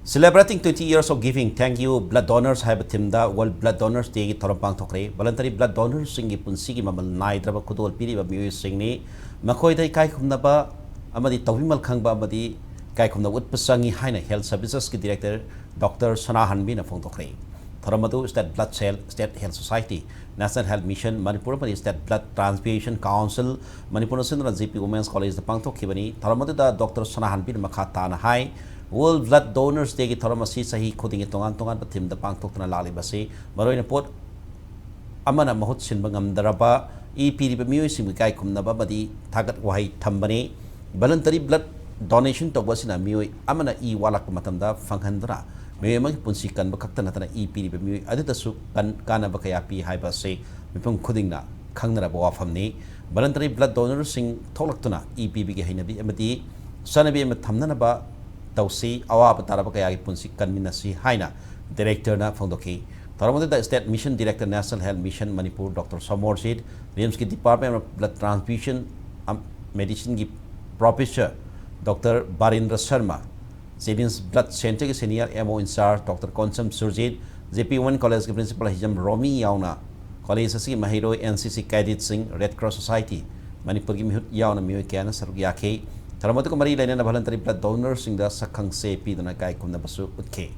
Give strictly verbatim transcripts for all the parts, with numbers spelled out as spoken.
Celebrating twenty years of giving, thank you blood donors ꯍꯥꯏꯕ ꯊꯤꯝꯗ World Blood Donors Dayꯒꯤ ꯊꯧꯔꯝ ꯄꯥꯡꯊꯣꯛꯈ꯭ꯔꯦ꯫ Voluntary blood donorsꯁꯤꯡꯒꯤ ꯄꯨꯟꯁꯤꯒꯤ ꯃꯃꯜ ꯅꯥꯏꯗ꯭ꯔꯕ ꯈꯨꯗꯣꯜ ꯄꯤꯔꯤꯕ ꯃꯤꯑꯣꯏꯁꯤꯡꯅꯤ꯫ ꯃꯈꯣꯏꯗ ꯏꯀꯥꯏ ꯈꯨꯝꯅꯕ ꯑꯃꯗꯤ ꯇꯧꯕꯤꯃꯜ ꯈꯪꯕ ꯑꯃꯗꯤ ꯏꯀꯥꯏ ꯈꯨꯝꯅꯕ ꯎꯠꯄ ꯆꯪꯏ ꯍꯥꯏꯅ Health Servicesꯀꯤ Director Doctor ꯁꯅꯥꯍꯟꯕꯤꯅ ꯐꯣꯡꯗꯣꯛꯈ꯭ꯔꯦ꯫ ꯊꯧꯔꯝ ꯑꯗꯨ State Blood Cell, State Health Society, National Health Mission Manipur ꯑꯃꯗꯤ State Blood Transfusion Council ꯃꯅꯤꯄꯨꯔꯅ ꯁꯤꯟꯗꯨꯅ J P Women's Collegeꯇ ꯄꯥꯡꯊꯣꯛꯈꯤꯕꯅꯤ꯫ ꯊꯧꯔꯝ ꯑꯗꯨꯗ Doctor ꯁꯅꯥꯍꯟꯕꯤꯅ ꯃꯈꯥ ꯇꯥꯅ ꯍꯥꯏ, World Blood Donors Dayꯒꯤ ꯊꯧꯔꯝ ꯑꯁꯤ ꯆꯍꯤ ꯈꯨꯗꯤꯡꯒꯤ ꯇꯣꯉꯥꯟ ꯇꯣꯉꯥꯟꯕ ꯊꯤꯝꯗ ꯄꯥꯡꯊꯣꯛꯇꯨꯅ ꯂꯥꯛꯂꯤꯕ ꯑꯁꯤ ꯃꯔꯨꯑꯣꯏꯅ ꯄꯣꯠ ꯑꯃꯅ ꯃꯍꯨꯠ ꯁꯤꯟꯕ ꯉꯝꯗ꯭ꯔꯕ ꯏ ꯄꯤꯔꯤꯕ ꯃꯤꯑꯣꯏꯁꯤꯡꯕꯨ ꯏꯀꯥꯏ ꯈꯨꯝꯅꯕ ꯑꯃꯗꯤ ꯊꯥꯒꯠ ꯋꯥꯍꯩ ꯊꯝꯕꯅꯤ꯫ Voluntary blood donation ꯇꯧꯕ ꯑꯁꯤꯅ ꯃꯤꯑꯣꯏ ꯑꯃꯅ ꯏ ꯋꯥꯠꯂꯛꯄ ꯃꯇꯝꯗ ꯐꯪꯍꯟꯗꯨꯅ ꯃꯤꯑꯣꯏ ꯑꯃꯒꯤ ꯄꯨꯟꯁꯤ ꯀꯟꯕ ꯈꯛꯇ ꯅꯠꯇꯅ ꯏ ꯄꯤꯔꯤꯕ ꯃꯤꯑꯣꯏ ꯑꯗꯨꯗꯁꯨ ꯀꯟ-, ꯀꯥꯟꯅꯕ ꯀꯌꯥ ꯄꯤ ꯍꯥꯏꯕ ꯑꯁꯤ ꯃꯤꯄꯨꯝ ꯈꯨꯗꯤꯡꯅ ꯈꯪꯅꯔꯕ ꯋꯥꯐꯝꯅꯤ꯫ Voluntary blood donorꯁꯤꯡ ꯊꯣꯛꯂꯛꯇꯨꯅ ꯏ ꯄꯤꯕꯒꯤ ꯍꯩꯅꯕꯤ ꯑꯃꯗꯤ ꯆꯠꯅꯕꯤ ꯑꯃ ꯊꯝꯅꯅꯕ ꯇꯧꯁꯤ꯫ ꯑꯋꯥꯕ ꯇꯥꯔꯕ ꯀꯌꯥꯒꯤ ꯄꯨꯟꯁꯤ ꯀꯟꯃꯤꯟꯅꯁꯤ ꯍꯥꯏꯅ Directorꯅ ꯐꯣꯡꯗꯣꯛꯈꯤ꯫ ꯊꯧꯔꯝ ꯑꯗꯨꯗ State Mission Director, National Health Mission Manipur Doctor Somorjit, RIMSꯀꯤ Department of Blood Transfusion, ꯑꯝ, Medicineꯒꯤ Professor Doctor ꯕꯥꯔꯤꯟꯗ꯭ꯔ Sharma, JNIMS Blood Centreꯒꯤ Senior M O in charge Doctor Konsam Surjit, J P Women Collegeꯀꯤ Principal ꯍꯤꯖꯝ ꯔꯣꯃꯤ ꯌꯥꯎꯅ college ꯑꯁꯤꯒꯤ ꯃꯍꯩꯔꯣꯏ, N C C cadetꯁꯤꯡ, Red Cross Society ꯃꯅꯤꯄꯨꯔꯒꯤ ꯃꯤꯍꯨꯠ ꯌꯥꯎꯅ ꯃꯤꯑꯣꯏ ꯀꯌꯥꯅ ꯁꯔꯨꯛ ꯌꯥꯈꯤ꯫ ꯊꯧꯔꯝ ꯑꯗꯨꯒ ꯃꯔꯤ ꯂꯩꯅꯅ voluntary blood donorsꯁꯤꯡꯗ ꯁꯛꯈꯪꯆꯦ ꯄꯤꯗꯨꯅ ꯏꯀꯥꯏ ꯈꯨꯝꯅꯕꯁꯨ ꯎꯠꯈꯤ꯫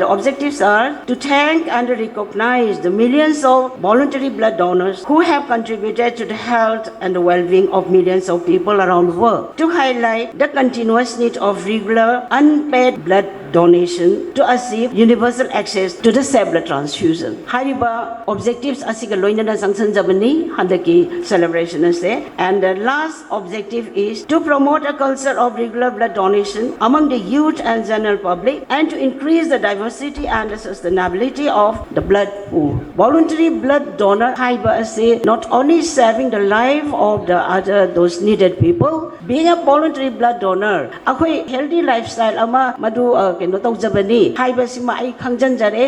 The objectives are to thank and recognize the millions of voluntary blood donors who have contributed to the health and the well-being of millions of people around the world, to highlight the continuous need of regular unpaid blood donation to achieve universal access to the safe blood transfusion. ꯍꯥꯏꯔꯤꯕ objectives ꯑꯁꯤꯒ ꯂꯣꯏꯅꯅ ꯆꯪꯁꯤꯟꯖꯕꯅꯤ ꯍꯟꯗꯛꯀꯤ celebration ꯑꯁꯦ꯫ And the last objective is to promote a culture of regular blood donation among the youth and general public and to increase the diversity and the sustainability of the blood pool. Voluntary blood donor ꯍꯥꯏꯕ ꯑꯁꯤ not only saving the life of the other, those needed people, being a voluntary blood donor, ꯑꯩꯈꯣꯏ healthy lifestyle ꯑꯃ ꯃꯗꯨ, ꯑ, ꯀꯩꯅꯣ ꯇꯧꯖꯕꯅꯤ ꯍꯥꯏꯕꯁꯤꯃ ꯑꯩ ꯈꯪꯖꯟꯖꯔꯦ꯫